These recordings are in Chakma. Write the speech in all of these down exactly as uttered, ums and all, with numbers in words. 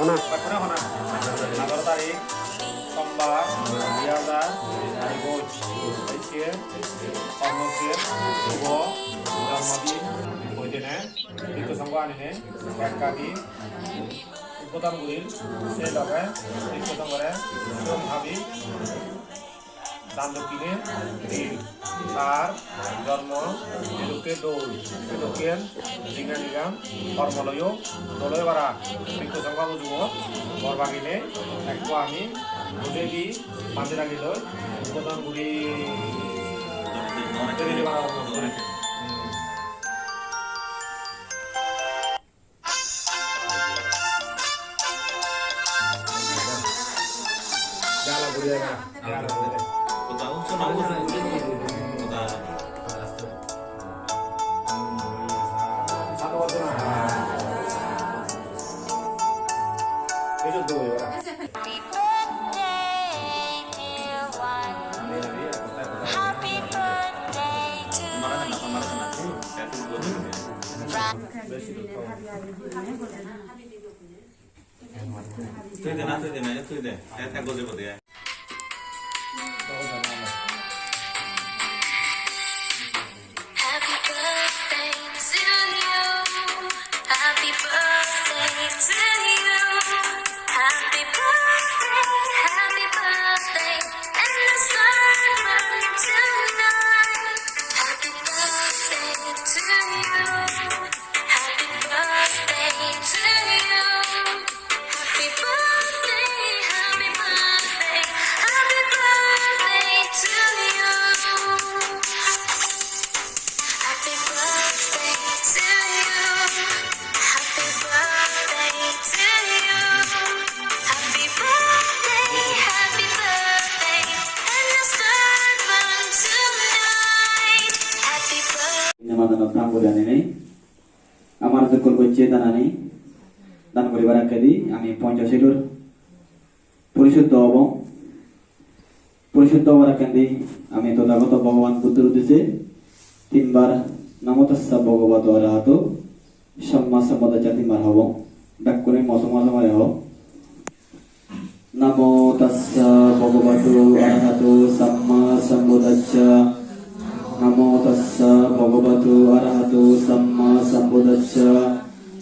Bekkune hona, atharo tarik, sombar, dui hajar ekuj. Ejje Kormojjit Shubho Jonmodin hoidene, Bhikkhu Songho anine, ekka di udbodhon gurir, se loge Bhikkhu Songhore siyong habi dan dokkine dir. Tar jonmo jedokke dol, sedokken jinga jinga hormo loyo dol oi para. Bhikkhu Songho mujungot bor bagine ekko ami mujedi bandi ragiloi udbodhon guri. Happy birthday to you. Tui de na, tui de na, tui de. Te, te gojebo de. Happy birthday to you. Happy birthday to you. Happy birthday, happy birthday, and the sun burn tonight. Happy birthday to you. Happy birthday to you. Happy birthday, happy birthday, happy birthday to you. Happy birthday to you. Happy birthday to you. Happy birthday, happy birthday, and the sun burn tonight. Happy birthday. Indi madanot dan guri aninei. Amar jokkol gocche danani, dan guribar akkedi ami Ponchosilor porisuddho obong. Porisuddho obar akkendi ami Tothagoto Bhogoban Buddhor uddisse tinbar Namo tassa bhagavato arahato samma sambuddhassa tinbar hobong. Bekkune mo songe songe ho. Namo tassa bhagavato arahato samma sambuddhassa. Namo tassa bhagavato arahato samma sambuddhassa.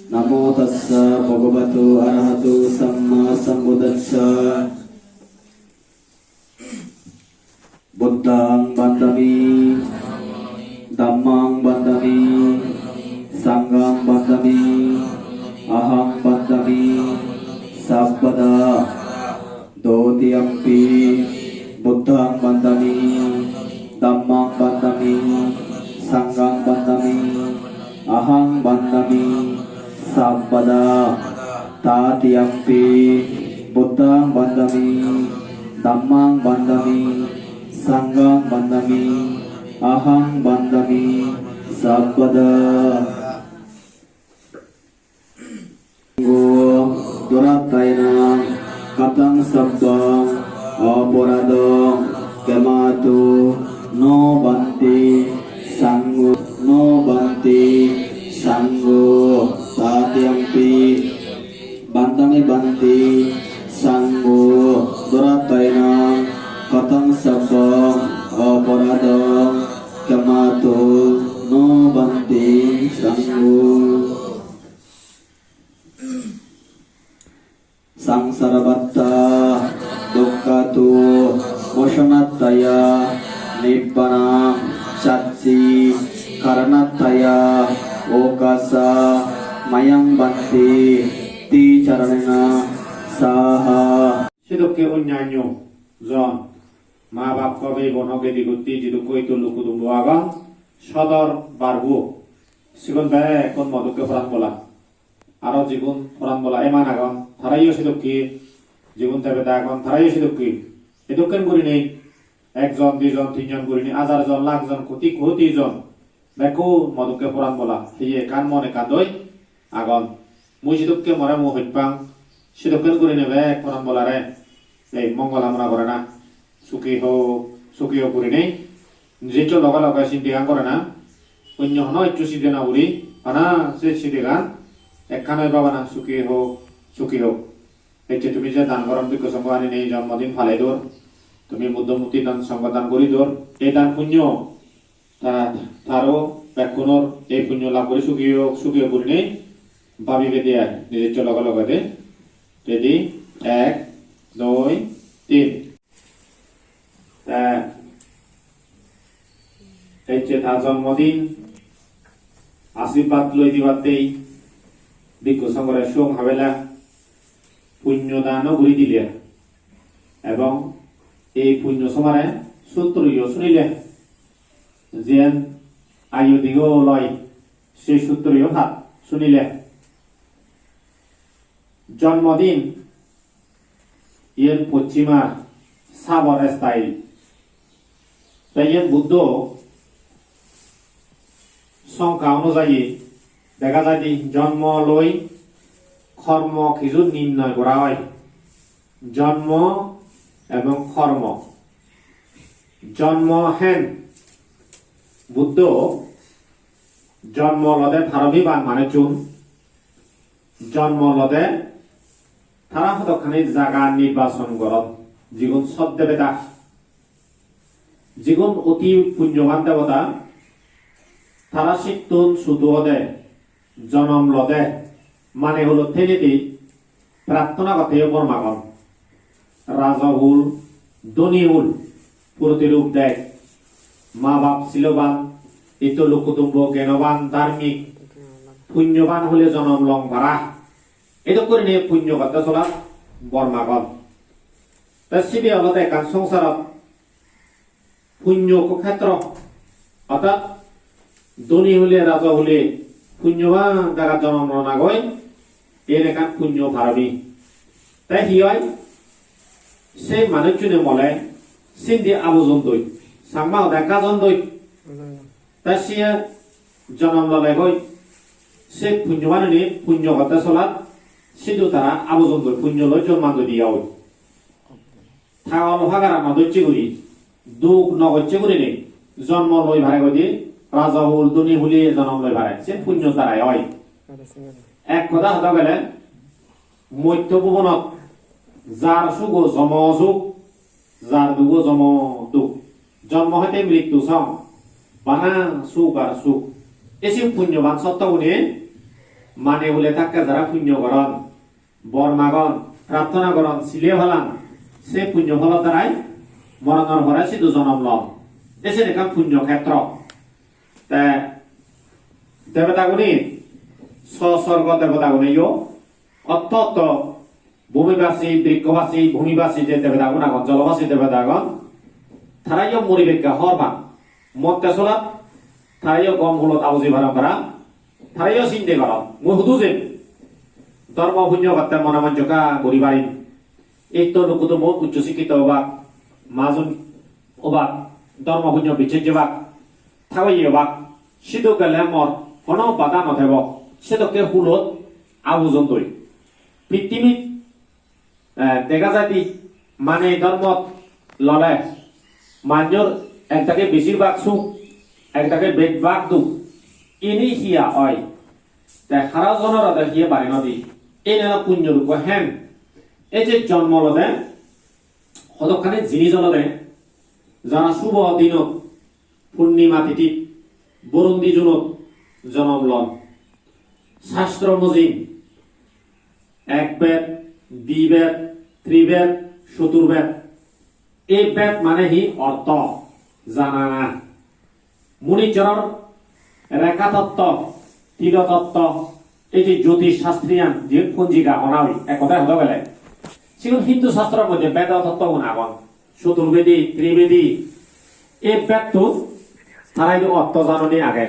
Namo tassa bhagavato arahato samma sambuddhassa. Buddhaṃ vandāmi, dhammaṃ vandāmi, saṅghaṃ vandāmi, ahaṃ vandāmi sabbadā. Dutiyampi buddhaṃ vandāmi, dhammaṃ vandāmi, saṅghaṃ vandāmi, ahaṃ vandāmi sabbadā. Tatiyampi buddhaṃ vandāmi, dhammaṃ vandāmi, saṅghaṃ vandāmi, ahaṃ vandāmi sabbadā. Go duratayena kataṃ sabbaṃ aparādhaṃ khamatu no bhante saṅgho, no bhante saṅgho. Tatiyampi vandāmi bhante saṅgho duratayena kataṃ sabbaṃ aparādhaṃ khamatu no bhante saṅgho. Saṃsāravatthadukkhātu mocanatthāya nibbānasacchī karaṇatthāya okāsa mayaṃ bhante ticaraṇena saha. Sedokke onnanno jon, ma bap, hobei bon, hogedi gotti, jidukko ittollo kudumbo agon, sodor barbo, sigun bekkun mo dokke poran bola. Aro jigun poran bola eman agon, tarayo sedokke, jigun debeda agon, tarayo sedokke. Edokken gurinei ekjon, dijon, tinjon gurinei hajar jon, lakh jon, koti koti jon, bekkun mo dokke poran bola, hiye ekkan mon ekkan doi agon. Mui sedokke more mui hojpang, sedokken gurinei bek poran bolare ei mongol hamona gorana. Suki hok, suki hok gurinei. Nijejjo loge loge sindigan gorana. Onyo hono hissu sinde no guri, bana se sindigan ekkan oi babana suki hok, suki hok. Ecche tumi je dan goron, bhikkhu songho aninei jonmodin palei dor, tumi Buddho murti dan, songho dan guri dor, ei dan punyo ta-, taro bekkunor ei punyo lab guri sugi ok, sugi ok gurinei babi bedi ai, nijeccho loge loge de. Ready? Ek, dui, tin. Te ecche ta jonmodin ashirbad loi dibattei bhikkhu songhore song habela punyo dano guri dile, ebong ei punyo somare sutro yo sunile, jiyen ayu digo loi, se sutro yo pat sunile. Jonmodin, iyen poschimar sabor style. Te iyen Buddho songkha onujayi dega jaide jonmo loi kormo kiju nirnoy gora oi. Jonmo ebong kormo. Jonmo hen Buddho jonmo olode paromiban manuchun jonmo olode tara hodokkani jaga nirbason goron, jigun sot debeda, jigun oti punyoban debota, tara sittun sudu ode, jonom lode, mane hulot thenedi prarthona gotte bor magon. Rajo hul, dhoni hul, protirup dek, ma bap siloban, itto lok kutumbo genoban, dharmik, punyoban hule jonom long para. Edok gurinei punyo gotte solat bor magon. Te sibe olode ekkan songsarot punyo khetro, orthat dhoni hule, rajo hule, punyoban jagat jonom lona goi, iyen ekkan punyo paromi. Te hi oi? Se manuchchune mole sindi abujondoi, Changma hode gajondoi. Te siye jonom lole goi, se punyobanune punyo gotte solat, sidu tara abujondoi, punyo loi jonmandoi diya oi. Tagol pagara no docche guri, duk no gocche gurinei jonmo loi pare goi de, rajo hul, dhoni hule jonom loi pare, se punyo darai oi. Ek hoda hoda gele, moitto bhubonot jar sugo jomo suk, jar dugo jomo duk. Jonmo hoite mrittu song, bana suk ar suk. Ei se punyoban sottogune mane hule thakke jara punyo goron, bor magon, prarthona goron, sile palan, se punyo pholor darai moronor pore sidu jonom lon. Ei sen ekkan punyo khetro. Te debedagune, so sorgo debedagune yo, otto otto bhumibasi, brikkobasi, bhumibasi je debedagun agon, jolobasi debedagun, tara yo muri bekka hor pan. Motte solat, tara yo gom hulot abuji paron para, tara yo sinde goron, mui hudu jem? Dhormo punyo gotte mone mojjokka guri parim. Itto lok kutumbo uccho sikkito obak, majon obak, dhormo punyo bicchej jebak, thagoye obak, sidu gele mor hono bada no thebo, sedokke hulot abujondoi. Pittimit, eh, dega jaide mane dhormot lole manjor ekdagi beshirbhag suk, ekdagi bej bhag duk. Ini hiya oi? Te hara jonor ode hiye bari no di. Ei nana punyor ukko hen. Ei je jonmo olode, hodokkani jinis olode, jara subo dinot, purnima titit, boron dijunot jonom lon. Sastro mujim, ek bed, di bed, tri bed, sotur bed. Ei bed mane hi ortho, janana. Munijjoror rekha totto, tilo totto, ei je jyotish shastriyan, je ponjika hona oi, ek hodai hodo gele. Sigun Hindu shastro moddhe bedo totto gun agon. Soturbedi, tribedi, ei bettun tara idu ortho janani age.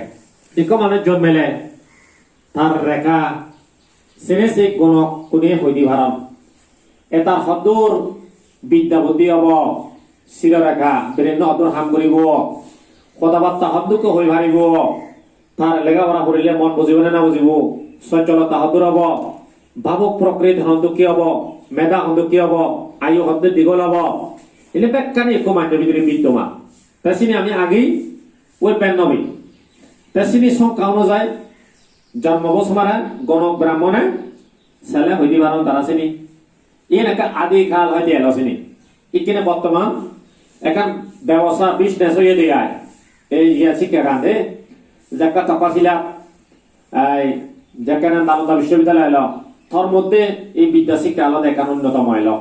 Ikko manuj jonmele tar rekha, sene se gonok kune hoi di paron. E tar hoddur bidya buddhi obo, siro rekha, brain-o hoddur ham guribo, hoda batta hoddukke hoi paribo, tar lega pora porile mon bujibo ne na bujibo, soncholota hoddur obo, bhabuk prokriti hondokke obo, meda hondokke obo, ayu hoddur digol obo. Ene bekkani ekko manjo bidire biddoma. Te sini ami agi oi pen nobi. Te sini songkha onujai jonmo bo somare gonok brahmone sele hoi di paron tara sini. Iyen ekka adi kal hoide elo sini. Ikkene bottoman ekkan bebosa, business oye de ai. Ei je sikkagan de, jekke Tokkasila, ei jekkene Nalanda Biswobidyaloy elo, tor moddhe ei bidya sikka olode ekkan onnotomo elo.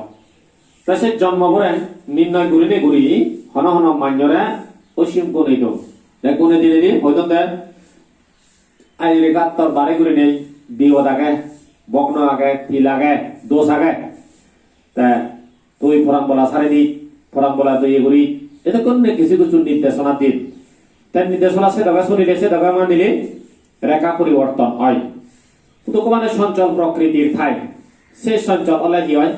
Te se jonmo pore nirnoy gurine guri hono hono manjore oi sim gune don. Te gune dinedi hoidon de, ai re gattor bare gurinei biyot age, bogno age, til age, dos age. Te tui poranbola sari di, poranbola doye guri, edokkon ne kichu kichu nirdesona din. Te nirdesona sedoge sunile, sedoge manile reka poriborton oi. Hudukkun mane sonchol prokritir thai. Se sonchol ole hi oi?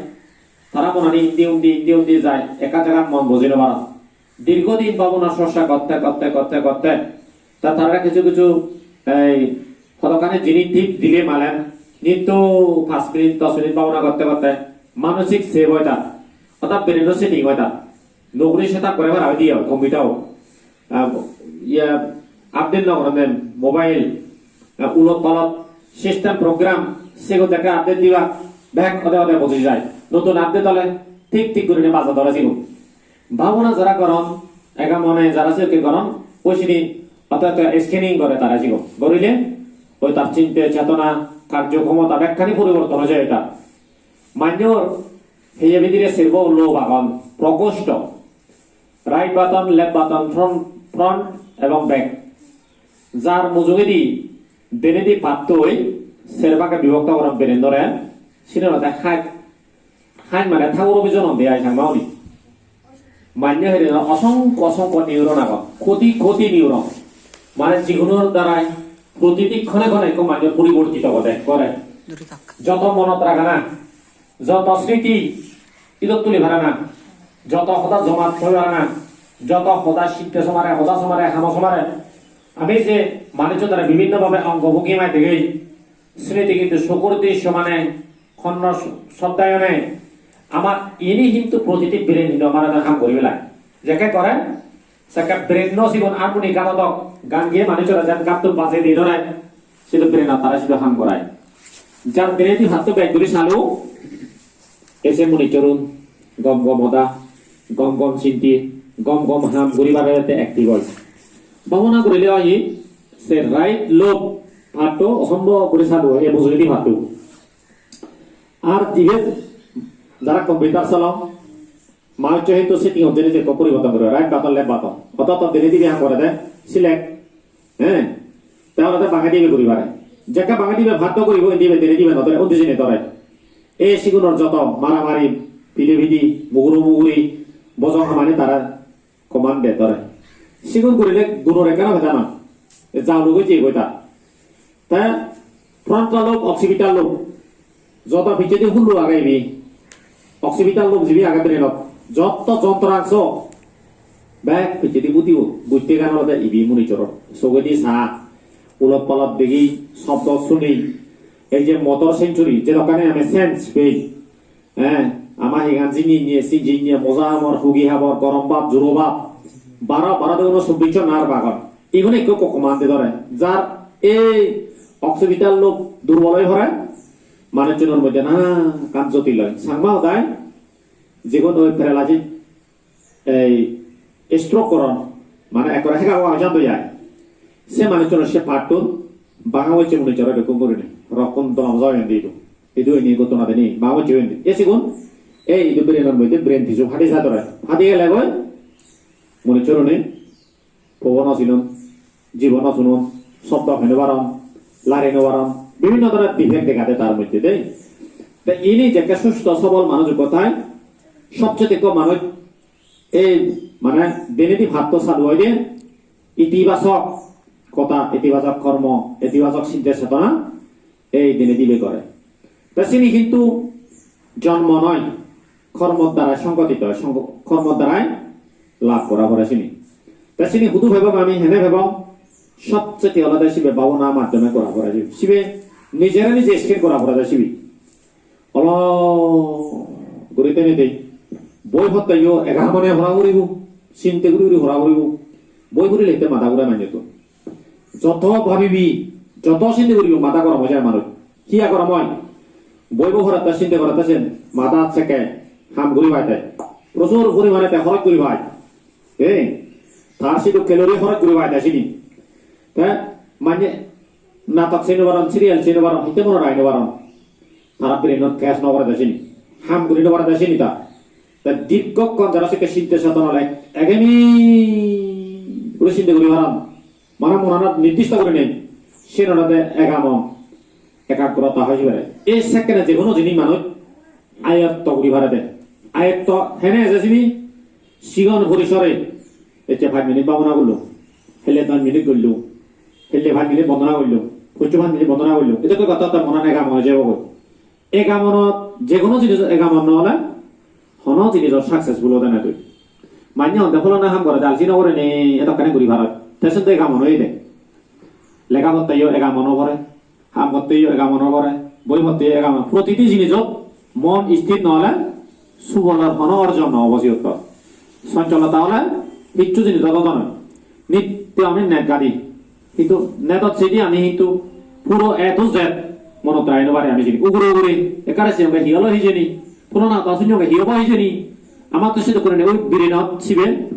Tara monani indi undi, indi undi jai, ekka jagat mon boji no paron. Dirghodin bhabona chorcha gotte, gotte, gotte, gotte, ta tarare kichu kichu ei hodokkani jinis tip dile malen, nitto paanch minute, dos minute bhabona gotte gotte manosik save oi tar, orthat brain-o setting oi tar. Noguri setup gore para oi diye computer-o. Ah, iye, update no goronde mobile, ah, ulot palot system program, sigun jekke update diba, bek ode ode boji jai. Notun update ole thik thik gurinei baja dore sigun. Bhabona jara goron, ega mone jara siyokke goron, oi sini oto oto scanning gore tara sigun. Gorile oi tar chinte chetona, karjo khomota bekkani poriborton oi jai eta. Manjor heye bidire serbo lob agon, prokosto. Right button, left button, front, front ebong back. Jar mujungedi denedi pattoi ser bhage bibhokto goron brain-ore, sini olode haj, haj mane thaguro bijon onde ai Changma uni. Manye heri osongkho osongkho neuron agon, koti koti neuron. Mane jiguno darai protiti khone khone ekko manye poribortito gode, gore. Joto monot ragana, joto sriti idot tuli parana, joto hoda jomat thoi parana, joto hoda sitte somare, hoda somare, hamo somare, ami je manuchunore bibhinno bhabe ongo bhugi mai degei, sriti hintu sukur drisyo mane honno sobdayone, ama ini hintu protiti brain hintu amar ekkan ham guri pelai. Jekke gore, sekke brain-o sigun harmony gatodok, gan giye manuchore jen gattun bajei di dore, sidu brain-ot tara sidu ham gorai. Jar brain-i patto bej guri salu, ese munichorun gom gom hoda, gom gom sinti, gom gom ham guribar te active oi. Bhabona gurile oi, se right lobe patto osombhob guri salu, e mujungedi patto. Ar dibe jara computer salon, mouse-o hintu setting-ot jeinei jekko poriborton guri, right button, left button. Oto oto denedi dibe ham gorede, select, he? Te olode bangedi dibe guri pare. Jekke bangedi dibe bhatto guribo, indi dibe, denedi dibe no dore, undi jeinei dore. Ei sigunor joto maramari, pidipidi, muguru muguri, bojong hamani tara command de tore. Sigun gurile gunor ekkena hoda noi. E jauno goi jiyegoi ta. Te frontal lobe, occipital lobe. Joto pijedi hullo age ibe. Occipital lobe jibe age brainot. Joto jontrangso bek pijedi budibo. Butte gan olode ibe munichoror. Sogedi sa, ulot palot degi, sobdo suni. Ei je motor sensory, jedokkani ami sense pei. Eh, ama higan jinni niye, si jinni niye, moja habor, hugi habor, gorom bap, juro bap, baro, baro de uno sobbisso nar bagon. Igun ekko ekko command de dore. Jar ei occipital lobe durbol oi pore, manuchunor moddhe nana ekkan jotil oi. Changma hodai, jigun oi paralysis, ei stroke goron, mane ekkore hega hua jando jai. Se manuchunor se part-tun banga gocche mui jore bekkun gurinei. Rokkun dona moja oyon de idu. Idu ini gotona deni, banga gocche oyon de. E sigun, e idu brain-or moddhe brain tissue phadi jadore. Phadi gele goi, manuchunune pobo no sinon, jibo no sunon, sobdo hoi no paron, lari no paron, bibhinno dhoronor defect dega de tar moddhe de. Te ini jekke susto sobol manuj ekko thai, sobcheye ekko manuj ei mane denedi patto salu oide, itibasok hoda, itibasok kormo, itibasok sinte chetona ei denedi be gore. Te sini hintu jonmo noi, kormor darai songghotito oi, songgo-, kormor darai lab gora pore sini. Te sini hudu pebong ami, hene pebong? Sobcheye olode sibe bhabona maddhome gora pore sibe. Sibe nijere nije sthir gora pore sibe. Olo guri tenei dei. Boi potteyo ega mone pora puribo, sinte guri guri pora puribo. Boi purile hitte mada gure manjottun. Joto bhabibi, joto sinte guribi, mada gorom oi jai manuj. Hiya gorom oi? Boibo porette, sinde gorette sen, madat sekke ham guri paide. Prochur porimane te horoj guri pai. Ei, tar sidu calorie horoj guri paide sini. Te manye natok sei no paron, serial sei no paron, hitte monot rai no paron. Tara brainot catch no gorede sini. Ham guri no parede sini ta. Te dirghokkon jara sekke sinte sadan ole egemi guri sinte guri paron. Mane monanot nirdisto gurinei, siyen olode egamon, ekagrota hoi pare. Ei sekkene je hono jinis manuj ayotto guri parede. Ayotto hene eje sini, sigon porisore, ecche pach minute bhabona gollung, helle doj minute gollung, helle pach minute bondona gollung, pocchu pach minute bondona gollung. Edokke gotte gotte monan egamon oi jebogoi. Egamonot, je hono jinis egamon no ole, hono jinisor successful ode na tui. Manye honde pholona ham gore, dalsi no gore ne, edokkani guri parot. Te sen to egamon oyede. Lega potteyo egamon o gore, ham potteyo egamon o gore, boi potteyo egamon. Protiti jinisot mon isthir no ole, subolor hono orjon no obo siyot. Soncholota ole, hicchu jinis odo no. Nitto ami net gadi. Hintu netot sedi ami hintu puro A to Z monot rai no pari ami sini. Ugure ugure ekkare siyonge hi olo hijeni, purona ta sunyonge hi obo hijeni. Amar to sedokke gurinei oi brainot sibe,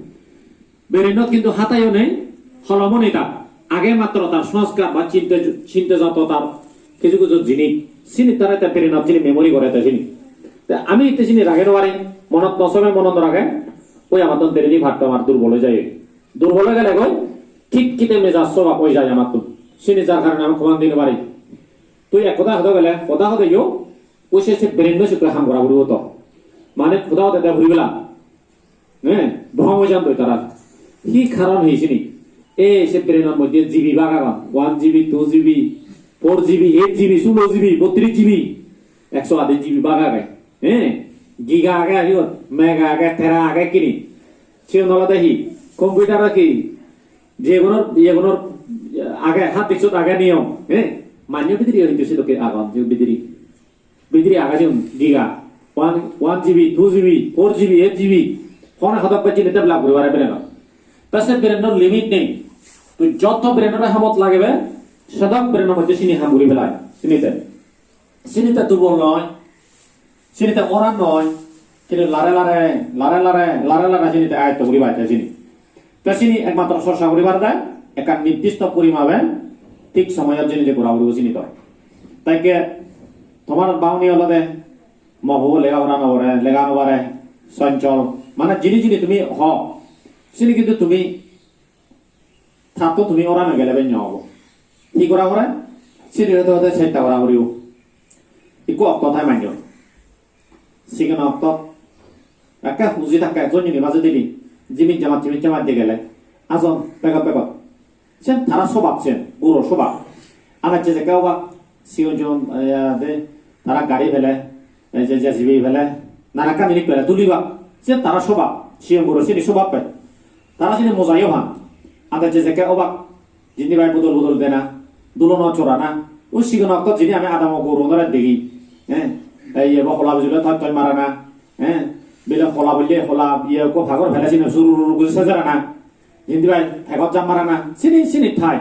brainot hintu hatayo nei, holomo nei ta. Age matro tar sanskar ba chinte, chinte joto tar kichu kichu jinis, sini tare te brainot sini memory gore te sini. Te ami itte sini rage no pari, monot no sobe, monot no rage, oi amattun deredi patto amar durbol oi jai. Durbol oi gele goi, khitkhite mejaj sobab oi jai amattun. Sini jar karone ami command di no pari. Tui ek hoda hodo gele, hoda hodeyo, oi se, se brain-o sekke ham gora puribo to. Mane hoda hodede puribela. He, bhrom oi jandoi tara. Hi karon hi sini? E se brain-or moddhe G B bhag agon. One G B, two G B, four G B, eight G B, solo G B, bottrish G B. Ekso adi G B bhag age. He, giga age, hi hon? Mega age, tera age kini. Sigun olode hi? Computer-o hi? Jegunor, iyegunor age, hard disk-ot age niyom, eh? Manjo bidire hintu sedokke agon, je bidire. Bidire age sigun giga. One, one G B, two G B, four G B, eight G B. Hone hodok bej jinis develop guri pare brain-ot. Ta se brain-or limit nei. Tui joto brain-ore hamot lagebe, sedok brain-or moddhe sini ham guri pelai. Sini te. Sini te durbol noi, sini te oran noi, sini lare lare, lare lare, lare lare sini te ayotto guri pai te sini. Te sini ekmatro chorcha guri parede ekkan nirdisto porimabe, thik somoyot jeinei je gora puribo sini to. Tekke tomar bauni olode mo puo lega pora no pare, lega no pare, sonchol, mane jini jini tumi ho, sini hintu tumi Tattun tumi oran oi gele benne obo. Hi gora pore? Sini hode hode chesta gora puribo. Ikko okto thai manjor. Sigon okto. Ekka huji thakke, jonjoni baje dili. Jimit jamat, jimit jamat de gele. Ajon, begot, begot. Sen tara sobab sen, guro sobab. Anacche jekke obak, sigon sigon, eh, de, tara gari pele, ei je J C B pele, nanakkan jinis pele tulibak. Se tara sobab, sigon guro sini sobab pe. Tara sini mojayo han. Ade je jekke obak, jindi bai bodol bodol dena, dulono chorana. O sigon okto jini ami adamo guro nore degi. Eh, ei ebo hola bijule thoj thoj marana. Eh, bile hola bile hola, iye ko phagor pele sini sururu guri sejerana. Jindi bai, pegot jam marana, sini, sini thai.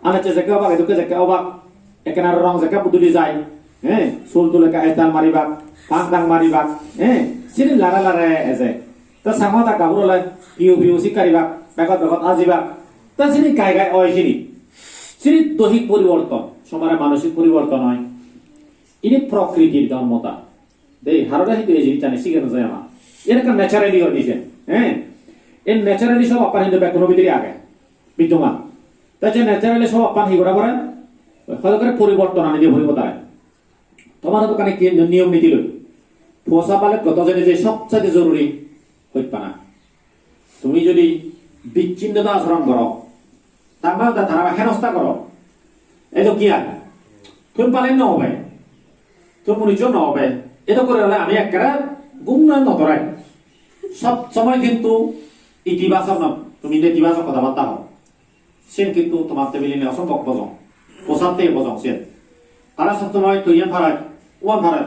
Anacche jekke obak, edukke jekke obak, ekkena rong jekke buduli jai. He, sul tul ekka style maribak, pang tang maribak. He, sini lare lare eje. Ta sango ta gabur ole, piu piu sikkaribak, pegot pegot ajibak. Ta sini gai gai oi sini. Sini dohik poriborton, somare manosik poriborton oi. Ini prokritir dhormota. Dei, harore hintu ei jinisani sige no jai ama. Iyen ekkan naturally oi diye, eh? Ei naturally sobabpan hintu bekkuno bidire age. Biddoman. Ta je naturally sobabpan hi gora pore? Hoyto gori poriborton ani diye poribo tare. Tomar dokkani ki niyom niti loi. Posa balet goto jene je sobcheye joruri hojpana. Tumi jodi bicchinnota achoron goro, tar mane tara henosta goro, edo ki ar? Tumi pale no obe, tumi munujjo no obe. Edo gore ole ami ekkere gum no dore. Sob somoy kintu itibasok no, tumi netibasok hodabatta ho. Sen kintu tomar tebile ne osombhob bojong. Posatte bojong sen. Tara sob somoy tuiyan parai, uan parai.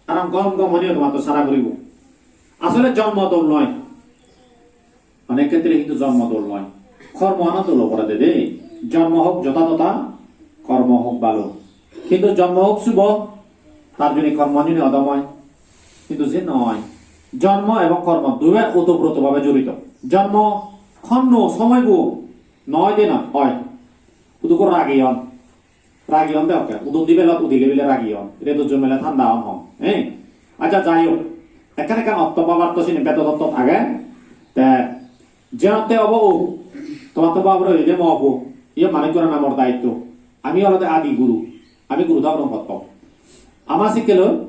Aram gom gom honiyo tomattun sara guribo. Asole jonmo dol noi. Onek khetre hintu jonmo dol noi. Kormo ano dol obode de. Jonmo hok jotha totha, kormo hok bhalo. Hintu jonmo hok subo, Tar juni kormo juni odom oi. Hintu se noi. Jonmo ebong kormo duibe otoprotobhabe jorito. Jonmo honno somoibo noi de noi, oi. Hudu ko ragi on. Ragi on de okke. Udon di belot udile bile ragi on. Redo jomele thanda on hom. Eh? Accha, jai hok. Ekkan ekkan otto babartho sini bedo tottot age. Te jenotte obo o. Tomattun babore hoide mo obo. Iyo manuj gorana mor daitto. Ami olode adi guru. Ami guru dagorong hotto. Ama sikkeloi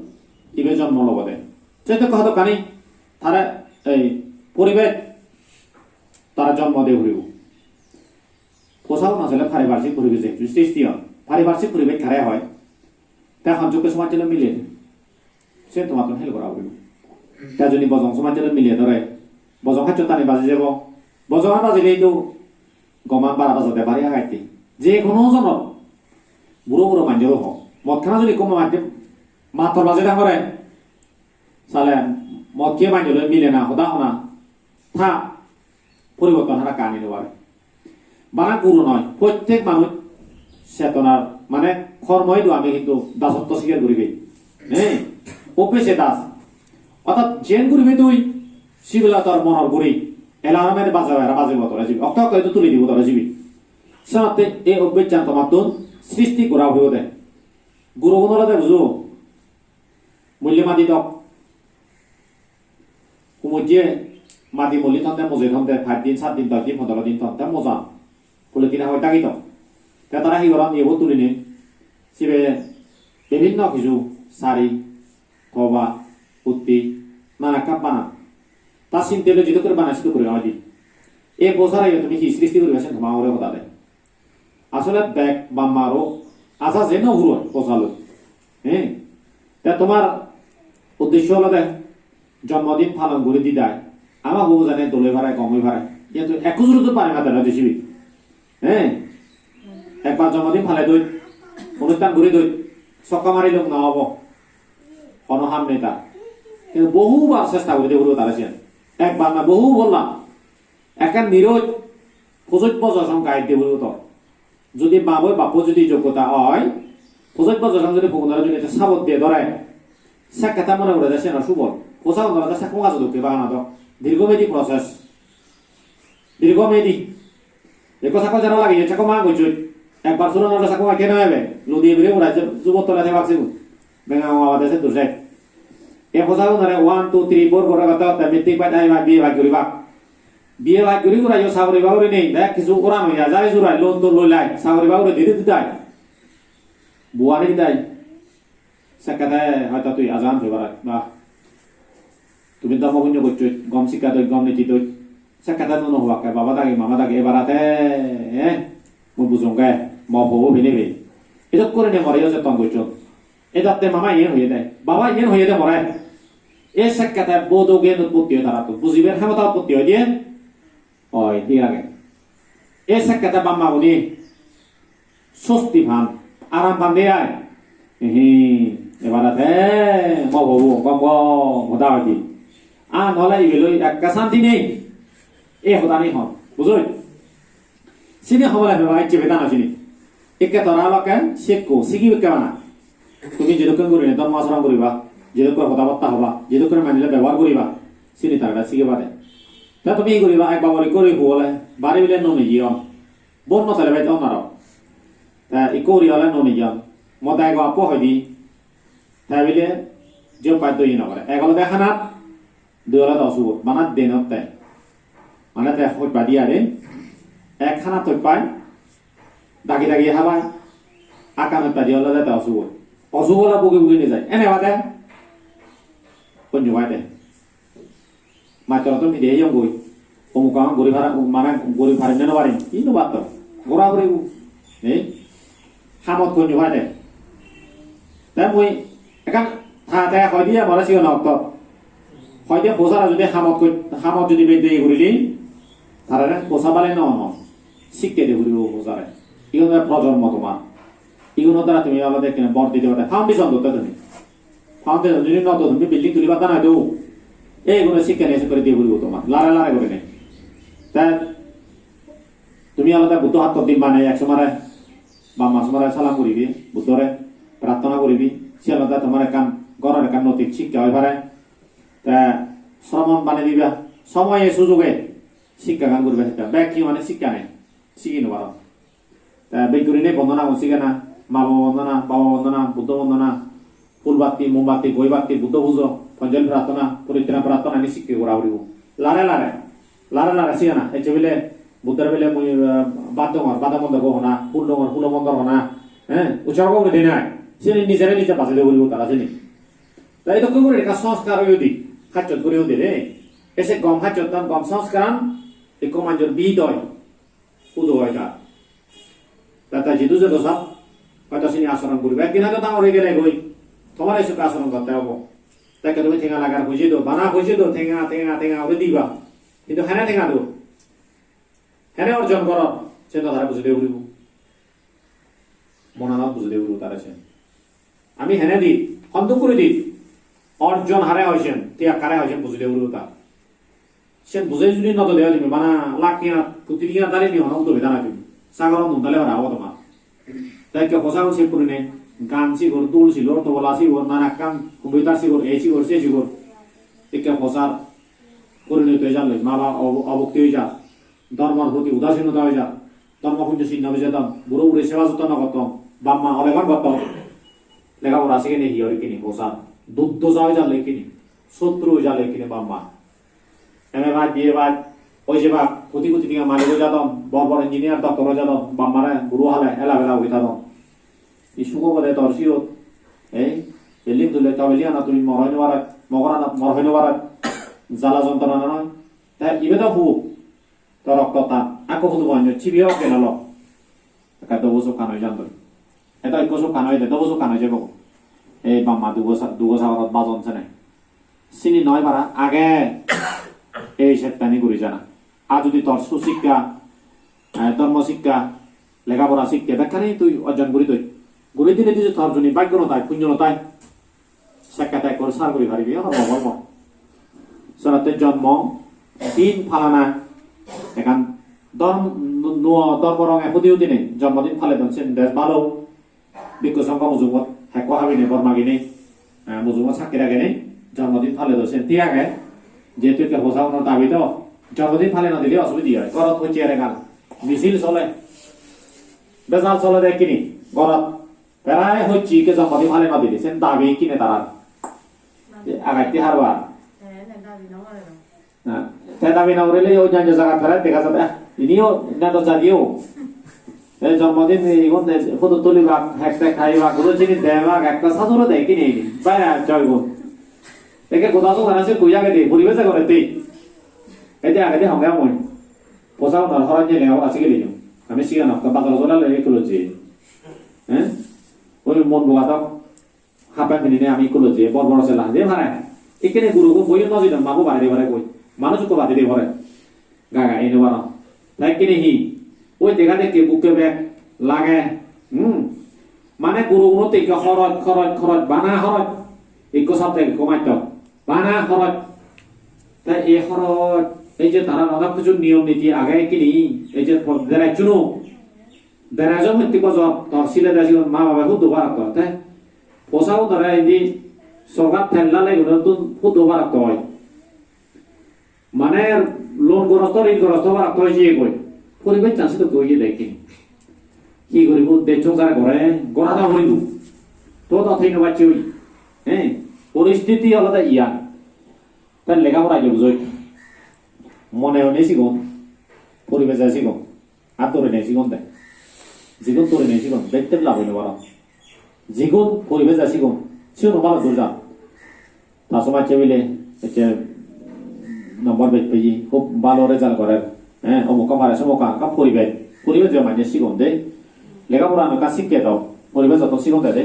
ibe jonmo lobode. Sette ko hodokkani tare ei poribesh tara jonmo de puribo. Posa una sele pariparsik poribesh ektu sristi on. Pariparsik poribesh kare hoi? Te honjokke somajje loi mile. Se tomattun hel gora puribo. Te jodi bojong somajje loi mile dore, bojong haccho tani baji jebo. Bojong an bajile idu goman bara bajade bari agatte. Je hono jonot buro buro manjoro ho. Mod khana jodi ekko majje mator baje dangore, sale mod khiye manjore mile na hoda hona. Ta poriborton hara kani no pare. Bana guru noi, prottek manuj chetonar mane kormo idu ami hintu dasotto sigar guribe. Ne? Ope se das. Orthat jen guribe tui sibela tor monor guri. Ela amare bajabe, ara bajibo tore jibi. Okto okto idu tuli dibo tore jibi. Senotte ei obbejjan tomattun sristi gora puribo de. Guru gun olode bujo. Mulye madi dok. Humujje madi muli thonde, mujei thonde, pach din, sat din, dosh din, pondro din thonde, mojan. Polythene hagoj dagi thon. Te tara hi goron, iyebo tulinei. Sibe bibhinno hissu sari, toba, utti, nana ekkan banan. Ta sinte loi jidu guri banai sidu guri hoi di. Ei posare tumi hi sristi guriba sen toma ugure hoda de. Asole bek bap maro aja je no puroi posaloi. He? Te tomar uddesho olode jonmodin palon guri didai. Ama hubu jane dol oi pare, gom oi pare. Kintu ekko jurut pare na delo jesibi. He? Ekbar jonmodin pale doi, onusthan guri doi, sokka marilung na obo. Hono ham nei ta. Kintu bohubar chesta guri de puribo tare siyan. Ekbar na bohu bolla. Ekkan niroj pojoj bojor song guide de puribo to. Jodi bap oi, bappo jodi joggota oi, pojoj bojor song jodi pogunore jodi ekka sabot de dore, sekke ta mone gore je siyan subol. Posa gun olode sakko gajo dokke bagana dok. Dirghomedi process. Dirghomedi. Ekko sakko jara lageye, sakko ma gojjoi. Ekbar suron ole sakko ma keno ebe. Ludi biri ura jubot tole thebak sigun. Benga ma bade se dusek. E posa gunore one, two, three, four gora gata gata metric pass, I pass, B A pass guribak. B A pass guri gura yo sagori bagori nei, bek kisu oran oya jai, jurai loan to loi lai, sagori bagori didi didai. Buani didai. Sekkede hoito tui ajan hoi parat, bah. Tumi dhormo punyo gocchoi, gom sikka doi, gom niti doi. Sekkede no no hobakke, baba dagi, mama dagi, ebarate, eh? Mui bujongge, mo bobo bini be. Edok gurine more yo jetton gocchon. Edatte mama iyen hoyede, baba iyen hoyede more. E sekkede bodo gyan utpotti oy tarattun, bujibar hemota utpotti oy diye. Oi, thik age. E sekkede bamma guni sosti pan, aram pan de ai. Ehi, ebarate mo bobo gom gom hoda hoide. Ar nole ibe loi ekka santi nei. E hoda nei hon, bujoi? Sini hobole peba icche beda no sini. Ekke tora lokke sekko sigibekke bana. Tumi jedokken gurinei dhormo acharon guriba, jedokken hoda batta hoba, jedokken manjore bebohar guriba, sini tarare sigibade. Te tumi hi guriba, ek babor ikko guri pu ole, bari bile no nejeyon. Bon no tele bej on aro. Te ikko guri ole no nejeyon. Mo dego appo hoide. Te bile jiyot pai doi no gore. Ek olode hanat, dui olode osugot, bana denotte. Mane te hojpadi are, ek hana hojpai, dagi dagi habai, ekkan hojpadi olode te osugot. Osugot ole bugi bugi nejai. Ene bade, honju pai te. Mastottun hide eyonggoi, omuk agon guri para, mane guri parim ne no parim, hi no patton. Gora guribo. Nei? Hamot honju pai te. Te mui ekkan ta te hoi diye more sigon okto. Hoi diye posare jodi hamot hoi, hamot jodi bej de gurile, tarare posa bale no hon. Sikke de guribo posare. Igun ole projonmo tomar. Igun ole tara tumi olode ekkene bor dide pare. Foundation dotte tumi. Foundation jodi no do tumi building tuli patta noi do. Ei guno sikke ne sikke de guribo tomar. Lare lare gurine. Te tumi olode Buddho hatto dim bane ek somare. Bap ma somare salam guribi, Buddhore prarthona guribi, Siyan olode tomar ekkan goror ekkan notik sikkha oi pare. Te sromon bani diba, somoye sujuge sikkagan guriba sikkha. Bek hi mane sikka nei, sigi no paro. Te bek gurinei bondonagun sigana, ma baba bondona, baba bondona, Buddho bondona, phul batti, mombatti, goi batti, Buddho pujo, ponjol prarthona, poritrana prarthona ani sikke gora puribo. Lare lare, lare lare sigana. Ecche bile Buddhore bile mui, eh, bhat dongor, bhado mondor hona, phul dongor, phulo mondor hona, eh, utsorgo guri dinei. Sini nijere nije bajei de puribo tara sini. Te edokke guri ekka sanskar oye udi, hajjot guri udi re. Ese gom hajjottan gom sanskaran ekko manjor bit oi, hudu oi tar. Te te jidu jedo sab, hoyto sini asoron guribo. Ekdin hoyto dangor oi gele goi, tomar esokke asoron gotte obo. Te ekke tumi tenga lagar puje do, bana puje do, tenga, tenga, tenga guri diba. Hintu hene tenga do? Hene orjon goror, sen do tare bujei de puribo. Monanot bujei de puribo tare sen. Ami hene di, honduk guri di. Orjon hare hoi sen, tiyag hare hoi sen bujei de puribo tar. Sen bujei judi no dode oi tumi, bana lakh tenga, koti tenga dali ni hono udo beda na tumi. Sagoro nun dale hora obo tomar. Te ekke posa gun sek gurinei, gan sigor, dul sigor, tobola sigor, nanakkan, computer sigor, ei sigor, sei sigor. Ekke posar gurinei to ejalloi, ma baba ob-, obokti oi jar. Dhormor proti udasinota oi jar. Dhormo punyo sinno bejodon, buro buri seba jotton no gotton, bap ma olebar gotton. Lega pora sigene hi or ikkini, posar. Duddoja oi jalloi ikkini, sotru oi jalloi ikkini bap ma. M A pass, B A pass, oi jebak, koti koti tenga malik oi jadon, bor bor engineer, doctor oi jadon, bap mare guro hale, ela bela guri thadon. Hi suk obode tor siyot, ei, building tulle ekka building anot tumi mor hoi no pare, mo goranot mor hoi no pare, jala jontrona noi. Te ibe do hu, to rokto tan, akko hudu bo anyo, sibe ok gelo lo. Ekka dobo sukkan oi jandoi. Edo ekko sukkan oi de, dobo sukkan oi jebo. Ei bap ma dugo sa-, dugo sagorot bajon sene. Sini noi para age ei settani guri jana. Ar judi tor susikka, eh, dhormo sikka, lega pora sikka, bekkani tui orjon guri doi. Guri dile tui tor juni bhagyo no tai, punyo no tai. Sekke te ekko sar guri paribi, oro mongol mo. Senotte jonmo din palana ekkan dhorm-, nuo dhormo ronge hudi hudine jonmodin paledon sen bej balo. Bhikkhu songho mujungot hekko habinei bor maginei, eh, mujungot sakki ragenei jonmodin paledon sen thik age. Jehetu ekke posa unor dabi do, jonmodin pale no dile osubide oi. Gorot hocche eregal, misil sole, bejal solede ekkini gorot. Prai hocche ikke jonmodin pale no dile, sen dabi ikkine tarar. Agatte harbar. Na, te dabi no gorile o janja jagat prai dega jade, ah, iniyo nado jadiyo. Te jonmodin igun de photo tulibak, hek tek haibak, guro jini debak, ekka saduro de ikkine ini. Bai, ah, joy gun. Eke goda to dana se koi agede, poribesh agede. Ete agede honge amoi. Posa unor horon jene amar sigile yo. Ami sigan okto badal gola loi ecology. Eh? Oi mon boga to. Happen pinine ami ikko loi jei, bor bor sela jei pare. Ikkene gurogun boiyo no jadon, mabo baredi pare goi. Manuj ikko baredi pare. Gaga ei no paro. Te ikkene hi? Oi dega dekke bukke bek lage. Hmm. Mane gurogunotte ikko horoj, horoj, horoj, bana horoj. Ikko subject ikko mattor. Bana horoj. Te ei horoj, ei je tara onek kichu niyom niti age ikkene, ei je po-, dress-uno. Dress-o protti bojor tor sile de sigun ma babe hudu barat tor te. Posa unore indi sorkar tel dale gunottun hudu barat oi. Mane loan gorosto, rin gorosto barat oi jiyegoi. Poribessan sedokke oye de ekkene. Hi guribo, dej songsar gore, gora da poribo. To do thei no pacche oi. He, poristiti olode iyan. Te lega pora jog joi. Mone hone sigon, poribeje sigon. Ar dore nei sigon de. Jigun dore nei sigon, bek tep lab oi no paron. Jigun poribeje sigon, sigun bhalo dur jan. Ta somajje bile ecche number bej peye, hub bhalo result gorer. Eh, omukka pare, somukka, ekka poribej. Poribej je manje sigon de. Lega pora no ekka sikke do, poribej joto sigon de de.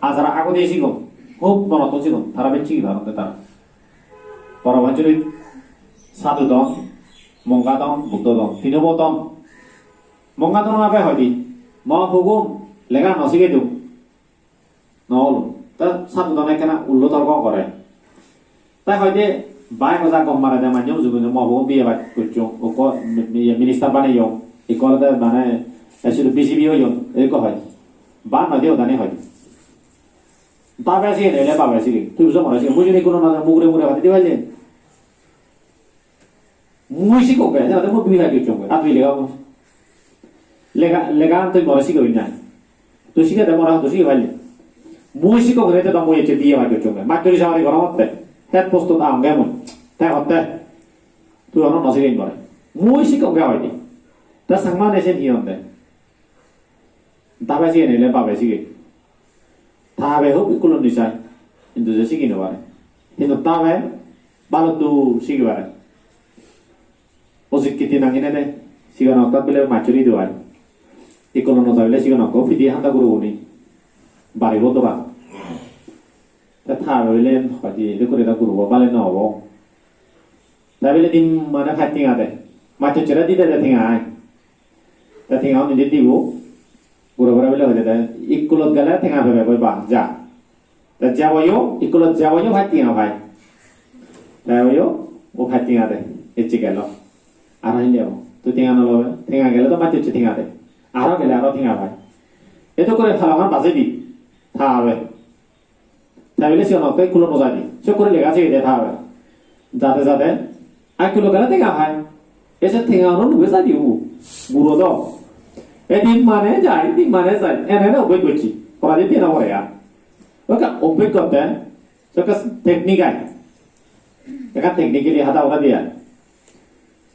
Ajara agodi sigon, hub monottun sigon, tara bej sigi paron de tara. Boro Panchurit sadhu don, Monga don, Buddho don, tinobo don. Monga don abe hoide, mo hugun lega no sigedung. No olun. Ta sadhu don ekkena ullo torko gore. Ta hoide, bai hoja gom mare de manye uju uju mo hugun biye baj gocchong, ukko mi-, mi-, minister baneyong, ikko olode mane, eh, sudu B J P oyon, ekko hoi. Ban hoide odani hoide. Babe sigen ele babe sigen. Tui bujo more sigen. Mui jodi kono na mugure mugure bhadi di palle. Mui sikkong ge, jate mui bihar gocchong ge. Ar tui lega mui. Lega, lega tui more sikkong na. Tui sikke de more tui sikke palle. Mui sikkong ge te mui ecche biye bhadi gocchong ge. Mattori sabari goro motte. Het posto ta onge mui. Te hotte. Tui ono no sigen more. Mui sikkong ge hoide. Ta sangma ne sen hi onde. Dabe sigen ele babe sigen. Tabe hub ikkulun nisai, hintu je sigi no pare. Hintu tabe baluttu sigi pare. Osikkiti nangine de, sigon oktot bile machuri do ai. Ikkulun no tabile sigon okko pidi handa guruguni. Bari bo dora. Te tabe bile hoide edo kore da gurubo bale no obo. Te bile din mane paj tenga de. Machuri chere dide de tenga ai. Te tenga un indi dibo. Guro guro bile hoide de, "Iskulot gele tenga pebe goi ba, ja." Te jeboyo, iskulot jeboyo paj tenga pai. Te oyo, o paj tenga de, ecche gelo. Aro hille ebo, tui tenga no lobe, tenga gele to maj ecche tenga de. Aro gele aro tenga pai. Eto kore palaman baje di, ta abe. Te bile sigon okto iskulot no jai de. Sot guri lega sigei de ta abe. Jade jade. Ar iskulot gele tenga pai. Ese tenga uno lube jai de ubo. Guro do. Edin mane jai, din mane jai. Ene ene obbek gocche. Pora de tenga pore ar. Oka obbek gotte. Sokke technique ai. Ekkan technically hada hora diya.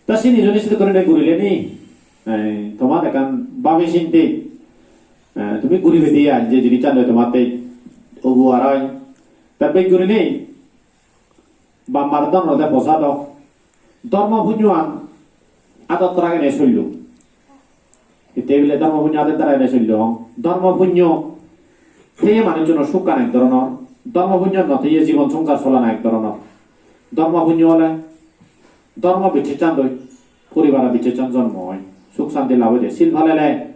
Ta sini joni sini gurinei gurile ni, eh, tomar ekkan babi sinte, eh, tumi guribe diya je jinissan loi tomar te ubu arai. Ta bej gurinei bambar don olode posado. Dhormo punyoan adot ragene sollo. Hitte bile dhormo punyo adot ragene sollo. Dhormo punyo heye manuchunor sukkan ek dhoronor. Dhormo punyo no heye jibon songsar solana ek dhoronor. Dhormo punyo ole dhormo bichechchan doi, poribaro bichechchan jonmo oi, suk santi lab oide. Sil palele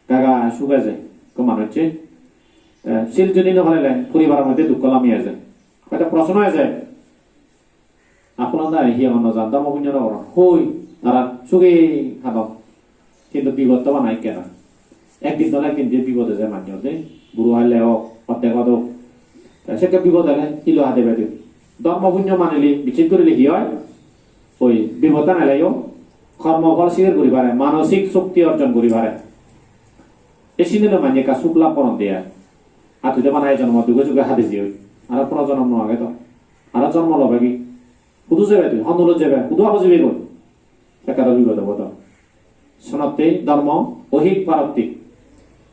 gaga suk eje ekko manucche. Eh, sil jodi no palele poribaro moddhe dukko lami eje. Hoito proshno eje, apolada hi honno jan, dhormo punyo no goron. Hoi, tara suge hadon. Hintu bipod to bana ekkena. Ekdin tole ekdin je bipod eje manjor de. Guru haile ok, oddek odok. Te sekke bipod ele hilo hade bedi. Dhormo punyo manile, bichej gurile hi oi? Oi, bipod tan eleyo, kormo phol sigar guri pare, manosik shokti orjon guri pare. Ei sinile manje ekka suk lab goron de ai. Ar tui de bana ei jonmo duge suge hadi jeyoi. Aro puno jonmo no age to. Aro jonmo lobe gi? Hudu jebe tui? Hon dulot jebe? Hudu abo jebe goi? Sekke do bipod obo to. Senotte dhormo ohik parattik.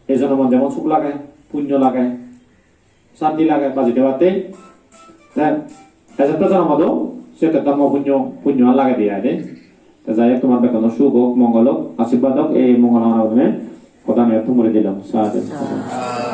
Ei jonmot jemon suk lage, punyo lage, santi lage, baji thebatte. Te ejotte jonmot o sekke dhormo punyo, punyo an lage de ai de. Te jai hok, tomar bekkunor suk ok, mongol ok, ashirbad ok, ei mongol kamona gurinei hodani iyot thum guri dilung. Sadhu.